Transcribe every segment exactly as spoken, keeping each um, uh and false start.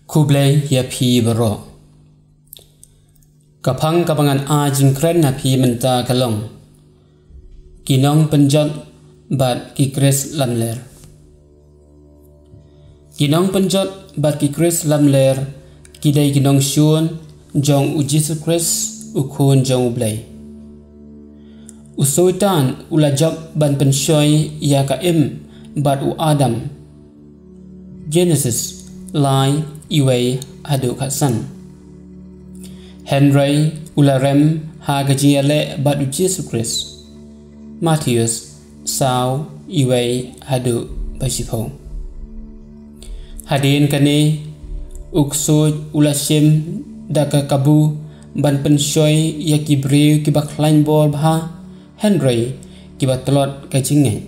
Khublei ïa phi baroh. Ka phang kaba ngan ai jingkren ha phi mynta ka long: Ki nongpynjot bad ki Khrist lamler. Ki nongpynjot bad ki Khrist lamler ki dei ki nongshun jong U Jisu Khrist, U Khun jong U Blei. U Soitan u la jop ban pynshoi ïa ka Im bad u Adam. Genesis lai, iwei haduh khatsan. Hynrei u la rem ha ka jingïaleh bad U Jisu Khrist. Mathaios saw, iwei haduh ba shiphew. Hadien kane, u ksuid u la shim da ka kabu ban pynshoi ïa ki briew kiba khlaiñ bor bha, hynrei kiba tlot ka jingngeit.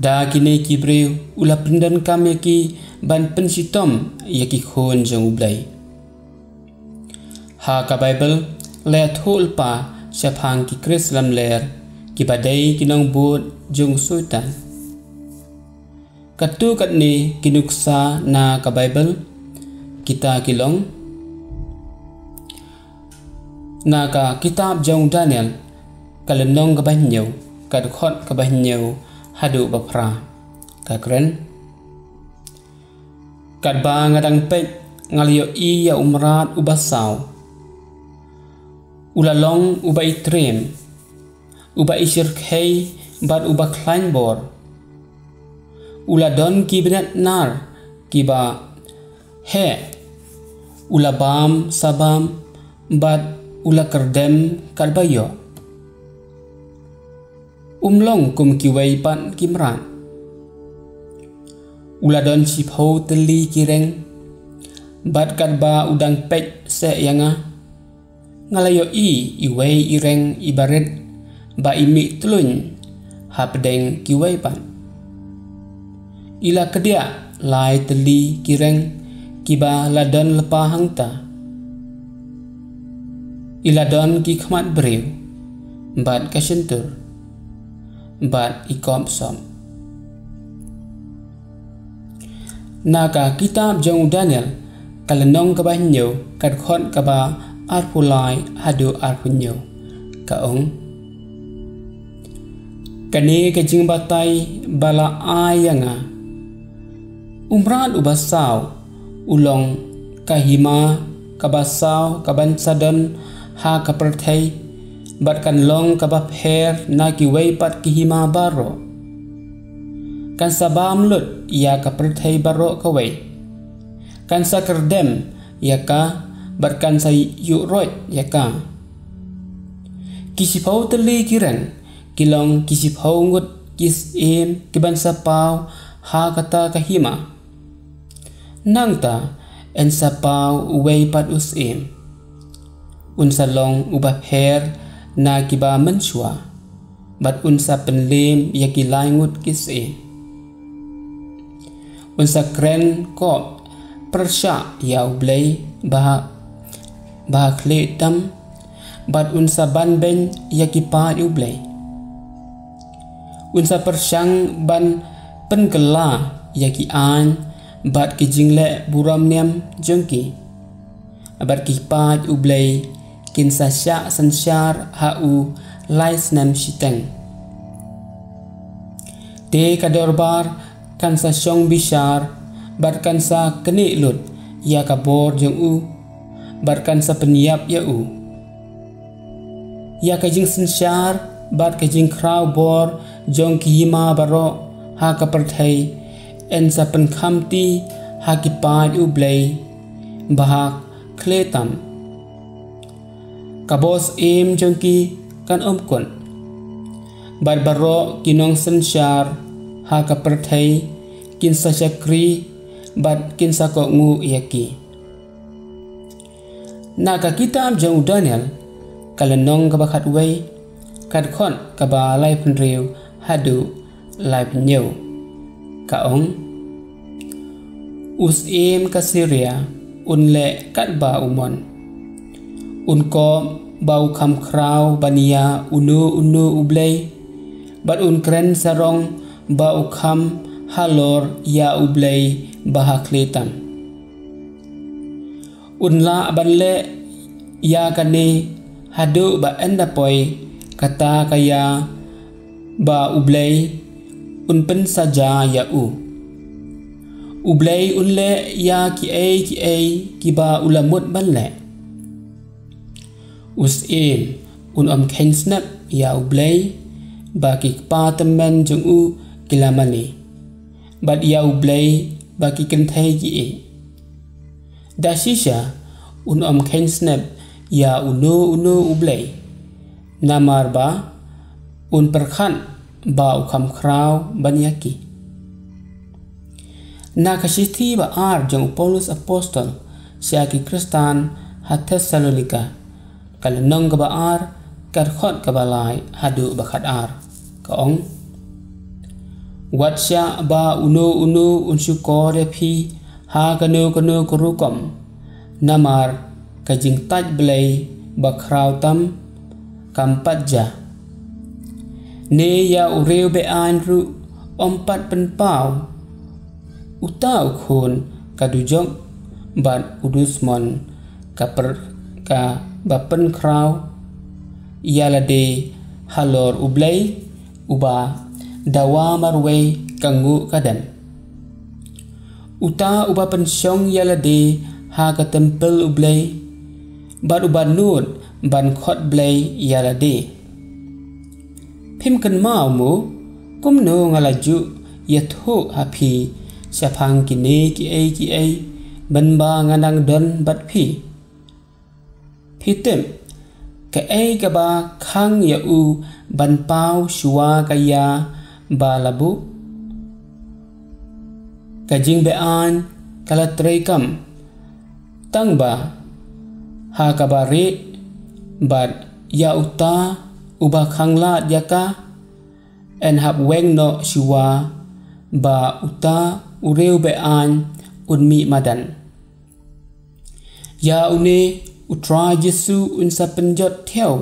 Da kine ki briew u la pyndonkam ïa ki ban pynshitom ïa ki khun jong U Blei. Ha ka Baibl la ïathuh lypa shaphang ki Khrist lamler, kiba dei ki nongbud jong u Soitan. Katto katne ki nuksa na ka Baibl kita ki long: Na ka kitab jong u Daniel, ka lynnong kaba hynñiew, ka dkhot kaba hynñiew haduh ba phra. Ka kren: Katba nga dang peit, nga la ïohi ïa u mrad uba saw. U la long uba itriem, uba ishyrkhei bad uba khlaiñ bor. U la don ki bnat nar kiba heh. U la bam sa bam bad u la kyrdem katba ïoh. Um long kum kiwei pat ki mrad. U la don shiphew tylli ki reng, bad katba u dang peit seh ïa nga, nga la ïohi iwei i reng iba rit ba i mih tluiñ hapdeng kiwei pat. I la kdiah lai tylli ki reng kiba la don lypa hangta. I la don ki khmat briew, bad ka shyntur, bad i kop sop. Na ka kitab jong u Daniel, ka lynnong kaba hynñiew, ka dkhot kaba arphew lai haduh arphew hynñiew, ka ong: Kane ka jingbatai ba la ai ïa nga: U mrad uba saw u long ka hima kaba saw kaban sa don ha ka pyrthei, bad kan long kaba pher na kiwei pat ki hima baroh. Kan sa bam lut ïa ka pyrthei baroh kawei. Kan sa kyrdem ïa ka, bad kan sa ïuhroit ïa ka. Ki shiphew tylli ki reng ki long ki shiphew ngut ki syiem kiban sa paw ha kata ka hima. Nangta yn sa paw uwei pat u syiem. Un sa long uba pher na kiba mynshuwa, bad un sa pynliem ïa ki lai ngut ki syiem. Un sa kren kop pyrshah ïa U Blei ba, ba khlieh tam, bad un sa banbeiñ ïa ki paid U Blei. Un sa pyrshang ban pynkylla ïa ki aiñ bad ki jingleh burom niam jong ki. Bad ki paid U Blei kin sa shah synshar ha u lai snem shiteng. Te ka dorbar kan sa shong bishar, bad kan sa knieh lut ïa ka bor jong u, bad kan sa pynïap ïa u. Ïa ka jingsynshar bad ka jingkhraw bor jong ki hima baroh ha ka pyrthei yn sa pynkhamti ha ki paid U Blei ba ha khlieh tam. Ka bor syiem jong ki kan ym kut, bad baroh ki nongsynshar ha ka pyrthei kin sa shakri bad kin sa kohnguh ïa ki. Na ka kitab jong u Daniel, ka lynnong kaba khatwei, ka dkhot kaba laiphew hynriew haduh laiphew hynñiew, ka ong: U syiem ka Syria un leh katba u mon. Un kop ba u kham khraw ban ïa uno uno u blei, bad un kren sarong ba u kham halor ïa U Blei ba ha khlieh tam. Un lah ban leh ïa kane haduh ba ynda poi kata ka ïa ba U Blei un pynsaja ïa u. U Blei un leh ïa kiei kiei kiba u la mut ban leh. U syiem un ym kheiñ snep ïa U Blei ba ki kpa tymmen jong u ki la mane, bad ïa U Blei ba ki kynthei ki ïeit. Da shisha un ym kheiñ snep ïa uno uno U Blei, namar ba un pyrkhat ba u kham khraw ban ïa ki. Na ka shithi ba ar jong u Paulus Apostol sha ki Khristan ha Thessalonika, ka lynnong kaba ar, ka dkhot kaba lai haduh ba khatar, ka ong: Wat shah ba uno uno un shukor ïa phi ha kano kano ka rukom, namar ka jingtait Blei ba khraw tam kam pat jia. Ne ïa u riewbeiñ ruh ym pat pynpaw uta u khun ka dujok bad u dusmon ka per, kaba pynkhraw ïa lade halor U Blei, uba dawa marwei ka nguh ka dem. Uta uba pynshong ïa lade ha ka templ U Blei, bad uba nud ban khot Blei ïa lade. Phim kynmaw mo kumno nga la ju ïathuh ha phi shaphang kine kiei kiei mynba nga nang don bad phi? Phi tip kaei kaba khang ïa u ban paw shuwa ka ïa ba la buh? Ka jingbeiñ ka la treikam tang ba ha kaba rieh, bad ïa uta uba khanglad ïa ka yn hap weng noh shuwa ba uta u riewbeiñ un mih madan. Ïa une U Trai Jisu un sa pynjot thew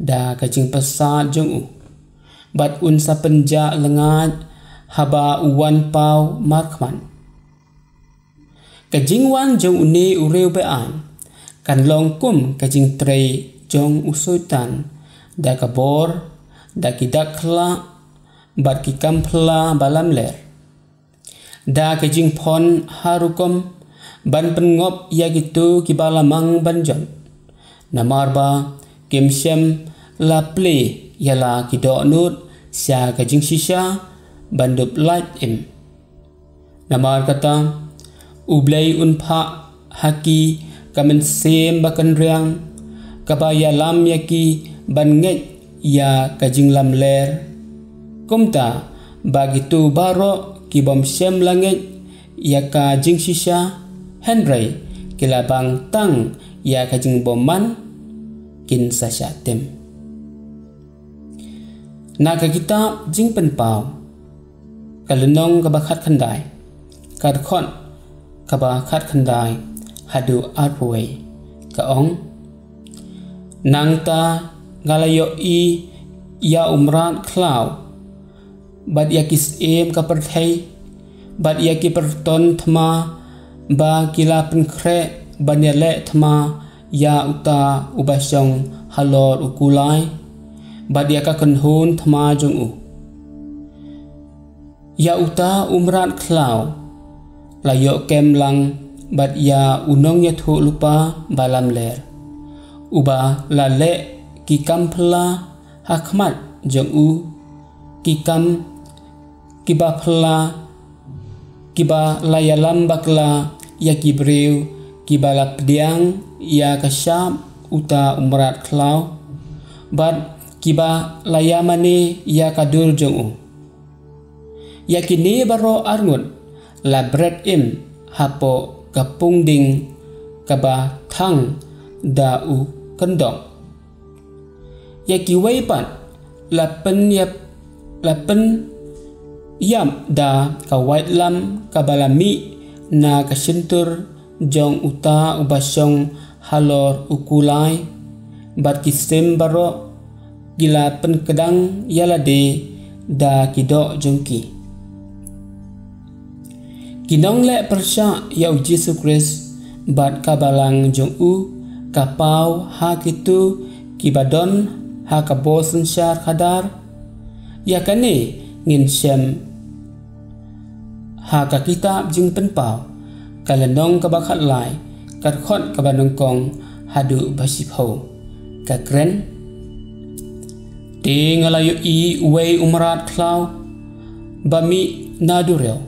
da ka jingpyrsad jong u, bad un sa pynjah lyngngait haba u wan paw markhmat. Ka jingwan jong une u riewbeiñ kan long kum ka jingtrei jong u Soitan da ka bor, da ki dak khyllah bad ki kam phylla ba lamler, da ka jingphon ha rukom ban pynngop ïa kito kiba la mang ban jot, namar ba kim shym la plie ïa la ki dohnud sha ka jingshisha ban dup lait im. Namar kata, U Blei un phah ha ki ka mynsiem ba kynriang, kaba ïalam ïa ki ban ngeit ïa ka jinglamler, kumta ba kito baroh ki bym shym la ngeit ïa ka jingshisha, hynrei ki la bang tang ïa ka jingbymman, kin sa shah tim. Na ka kitab Jingpynpaw, ka lynnong kaba khatkhyndai, ka dkhot kaba khatkhyndai haduh arphew wei, ka ong: Nangta nga la ïohi ïa u mrad khlaw, bad ïa ki syiem ka pyrthei, bad ïa ki pyrton thma, ba ki la pynkhreh ban ïaleh thma ïa uta uba shong halor u kulai, bad ïa ka kynhun thma jong u. Ïa uta u mrad khlaw la ïoh kem lang bad ïa u nongïathuhlypa ba lamler, uba la leh ki kam phylla ha khmat jong u, ki kam kiba phylla, kiba la ïalam bakla ïa ki briew kiba la pdiang ïa ka shap uta u mrad khlaw, bad kiba la ïamane ïa ka dur jong u. Ïa kine baroh arngut la bret im hapoh ka pung ding kaba thang da u kyndok. Ïa kiwei pat la pynïap, la pynïap da ka waitlam kaba la mih na ka shyntur jong uta uba shong halor u kulai, bad ki sim baroh ki la pynkdang ïa lade da ki doh jong ki. Ki nongleh pyrshah ïa u Jisu Khrist bad ka balang jong u ka paw ha kito kiba don ha ka bor synshar khadar. Ïa kane ngin shem ha ka kitab Jingpynpaw, ka lynnong kaba khatlai, ka dkhot kaba nyngkong haduh ba shiphew. Ka kren: Te nga la ïohi uwei u mrad khlaw ba mih na duriaw.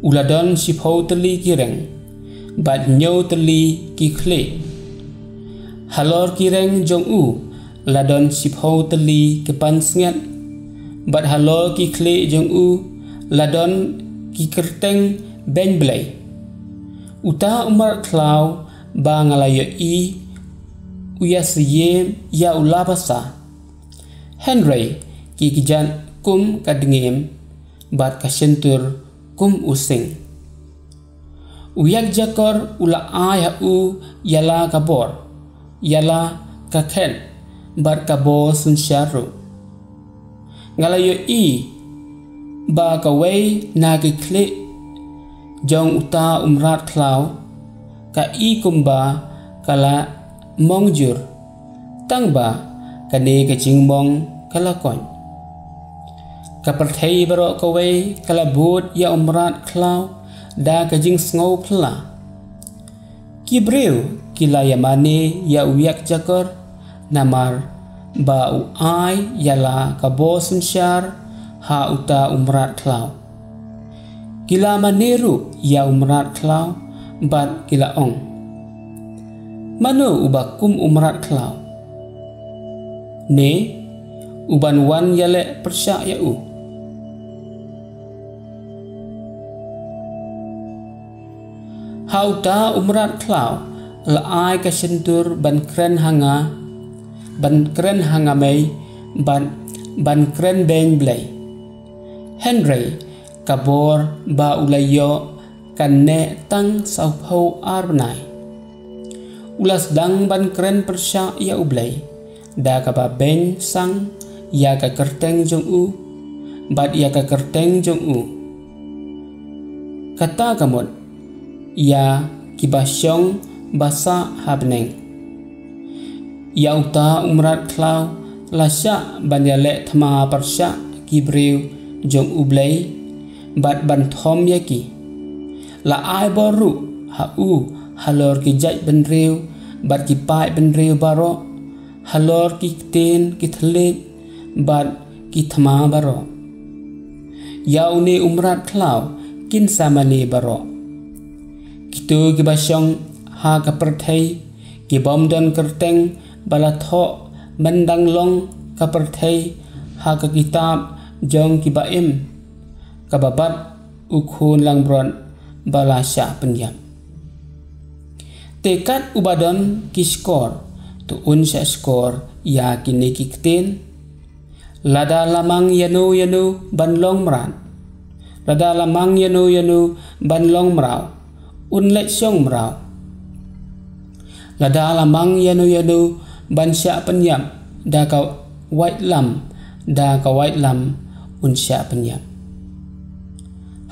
U la don shiphew tylli ki reng, bad hynñiew tylli ki khlieh. Halor ki reng jong u la don shiphew tylli ki pansngiat, bad halor ki khlieh jong u la don ki kyrteng beiñ blei. Uta u mrad khlaw ba nga la ïohi u ïasiem ïa u labasa, hynrei ki kjat kum ka dngiem, bad ka shyntur kum u sing. U ïakjakor u la ai ha u ïa la ka bor, ïa la ka khet, bad ka bor synshar ruh. Nga la ïohi ba kawei na ki khlieh jong uta u mrad khlaw ka i kumba ka la mong jur, tang ba kane ka jingmong ka la koit. Ka pyrthei baroh kawei ka la bud ïa u mrad khlaw da ka jingsngew phylla. Ki briew ki la ïamane ïa u ïakjakor, namar ba u ai ïa la ka bor synshar ha uta u mrad khlaw. Ki la mane ruh ïa u mrad khlaw, bad ki la ong: Mano uba kum u mrad khlaw ne uban wan ïaleh pyrshah ïa u? Ha uta u mrad khlaw la ai ka shyntur ban kren ha nga, ban kren ha nga mei, ban, ban kren beiñ blei. Hynrei ka bor ba u la ïoh kan neh tang sawphew ar bnai. U la sdang ban kren pyrshah ïa U Blei da kaba beiñ sang ïa ka kyrteng jong u, bad ïa ka kyrteng jong u. Kata ka mut ïa kiba shong ba sah ha bneng. Ïa uta u mrad khlaw la shah ban ïaleh thma pyrshah ki briew jong U Blei, bad ban thom ïa ki. La ai bor ruh ha u halor ki jait bynriew bad ki paid bynriew baroh, halor ki ktien, ki thylliej bad ki thma baroh. Ïa une u mrad khlaw kin sa mane baroh. Kito kiba shong ha ka pyrthei, ki bym don kyrteng ba la thoh myndang long ka pyrthei ha ka kitab jong kiba im, kaba bat u khun langbrot ba la shah pynïap. Te kat uba don ki shkor, to un shah shkor ïa kine ki ktien. Lada la mang ïano ïano ban long mrad, lada la mang ïano ïano ban long mraw, un leit shong mraw. Lada la mang ïano ïano ban shah pynïap da ka waitlam, da ka waitlam un shah pynïap.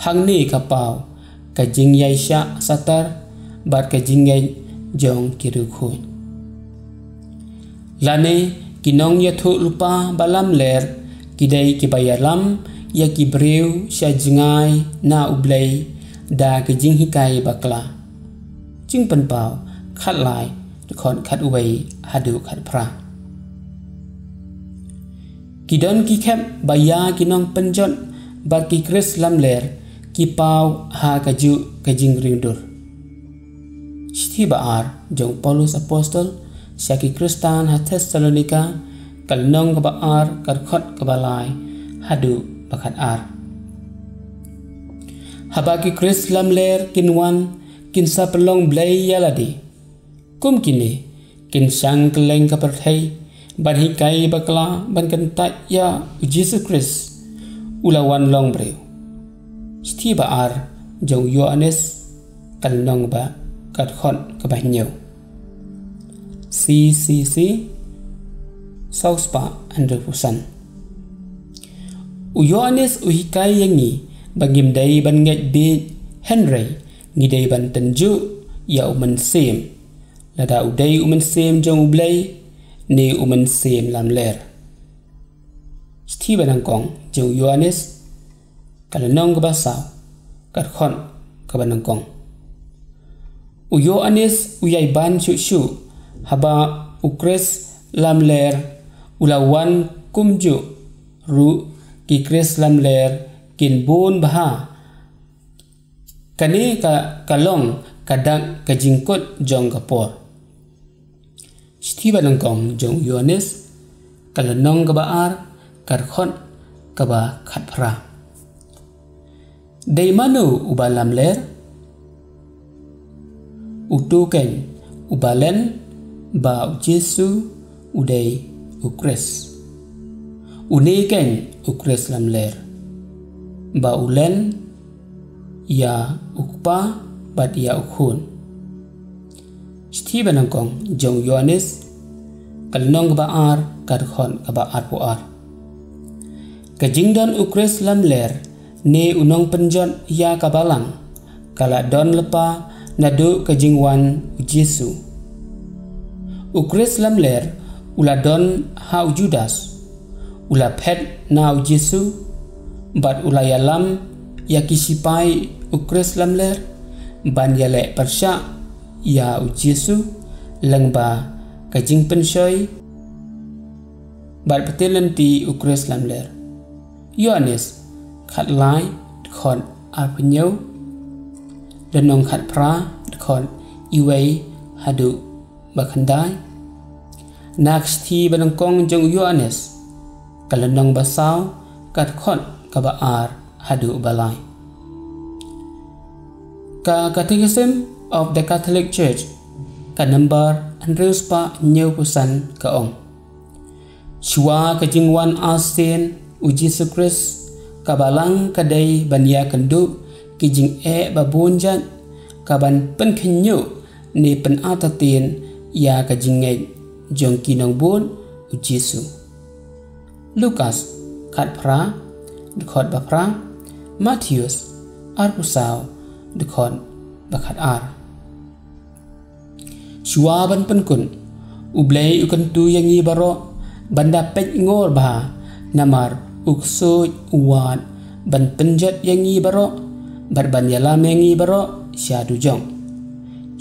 Hangne ka paw ka jingïaishah satar bad ka jingngeit jong ki riewkhuid. Lane ki nongïathuhlypa ba lamler ki dei kiba ïalam ïa ki briew sha jngai na U Blei da ki jinghikai bakla. Jingpynpaw khatlai, dkhot khatwei haduh khatphra. Ki don ki khep ba ïa ki nongpynjot bad ki Khrist lamler ki paw ha kajuh ka jingriewdur. Shithi ba ar jong u Paulus Apostol sha ki Khristan ha Thessalonika, ka lynnong kaba ar, ka dkhot kaba lai haduh ba khatar. Haba ki Khrist lamler kin wan, kin sa pynlong blei ïa lade. Kum kine, kin shang kylleng ka pyrthei ban hikai bakla, ban kyntait ïa U Jisu Khrist u la wan long briew. Shithi ba ar jong u Ïoannis, ka lynnong ba, ka dkhot kaba hynñiew. C C C, saw spah hynriewphew san. U Ïoannis u hikai ïa ngi ba ngim dei ban ngeit bieit, hynrei ngi dei ban tynjuh ïa u mynsiem, lada u dei u mynsiem jong U Blei ne u mynsiem lamler. Shithi ba nyngkong jong u Ïoannis, ka lynnong kaba saw, ka dkhot kaba nyngkong. U Ïoannis u ïai ban shuh shuh haba u Khrist lamler u la wan, kumjuh ruh ki Khrist lamler kin bun bha. Kane ka, ka long ka dak ka jingkut jong ka por. Shithi ba nyngkong jong u Ïoannis, ka lynnong kaba ar, ka dkhot kaba khatphra. Dei mano uba lamler? Uto keiñ uba len ba u Jisu u dei u Khrist. Une keiñ u Khrist lamler, ba u len ïa u Kpa bad ïa u Khun. Shithi ba nyngkong jong u Ïoannis, ka lynnong kaba ar, ka dkhot kaba arphew ar. Ka jingdon u Khrist lamler ne u nongpynjot ïa ka balang, ka la don lypa naduh ka jingwan u Jisu. U Khrist lamler u la don ha u Judas, u la phet na u Jisu, bad u la ïalam ïa ki shipai u Khrist lamler ban ïaleh pyrshah ïa u Jisu lyngba ka jingpynshoi bad pynthikna u Khrist lamler. Ïoannis khatlai, dkhot arphew hynñiew, lynnong khatphra, dkhot iwei haduh ba khyndai. Na ka shithi ba nyngkong jong u Ïoannis, ka lynnong ba saw, ka dkhot kaba ar haduh ba lai. Ka Catechism of the Catholic Church, ka number hynriew spah hynñiewphew san, ka ong: Shuwa ka jingwan arsien u Jisu Khrist, ka balang ka dei ban ïakynduh ki jingeh ba bun jait, ka ban pynkhynñiuh ne pynartatien ïa ka jingngeit jong ki nongbud u Jisu. Lukas khatphra, dkhot ba phra. Mathaios arphew saw, dkhot ba khatar. Shuwa ban pynkut, U Blei u kyntu ïa ngi baroh ban da peit ngor bha, namar u ksuid u wad ban pynjot ïa ngi baroh bad ban ïalam ïa ngi baroh sha dujok.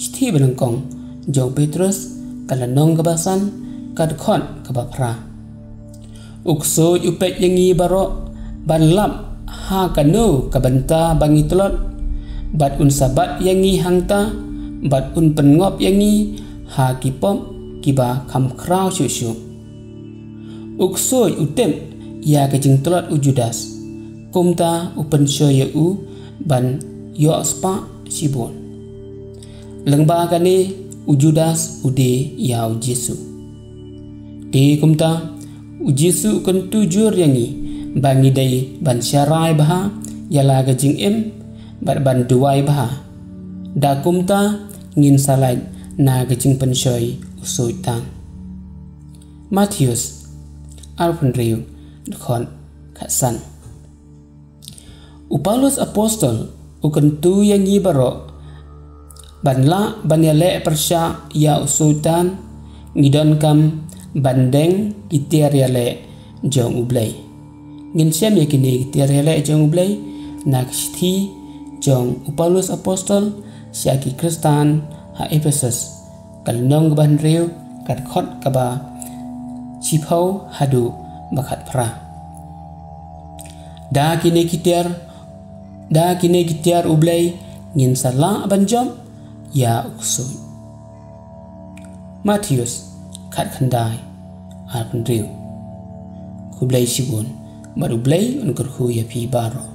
Shithi ba nyngkong jong u Petros, ka lynnong kaba san, ka dkhot kaba phra. U ksuid u peit ïa ngi baroh ban lap ha kano ka bynta ba ngi tlot, bad un sa bat ïa ngi hangta, bad un pynngop ïa ngi ha ki pop kiba kham khraw shuh shuh. U ksuid u tip ïa ka jingtlot u Judas, kumta u pynshoi ïa u ban ïoh spah shibun. Lyngba kane u Judas u die ïa u Jisu. Te kumta u Jisu u kyntu jur ïa ngi ba ngi dei ban sharai bha ïa la ka jingim bad ban duwai bha. Da kumta ngin sa lait na ka jingpynshoi u Soitan. Mathaios arphew hynriew, dkhot khatsan. U Paulus apostol u kyntu ïa ngi baroh ban lah ban ïaleh pyrshah ïa u Soitan, ngi donkam ban deng ki tiar ïaleh jong U Blei. Ngin shem ïa kine ki tiar ïaleh jong U Blei na ka shithi jong u Paulus apostol sha ki Khristan ha Ephesus, ka lynnong kaba hynriew, ka dkhot kaba shiphew haduh ba khatphra. Da kine ki tiar, da kine ki tiar U Blei ngin sa lah ban jop ïa u ksuid. Mathaios khatkhyndai, arphew hynriew. Khublei shibun, bad U Blei un kyrkhu ïa phi baroh.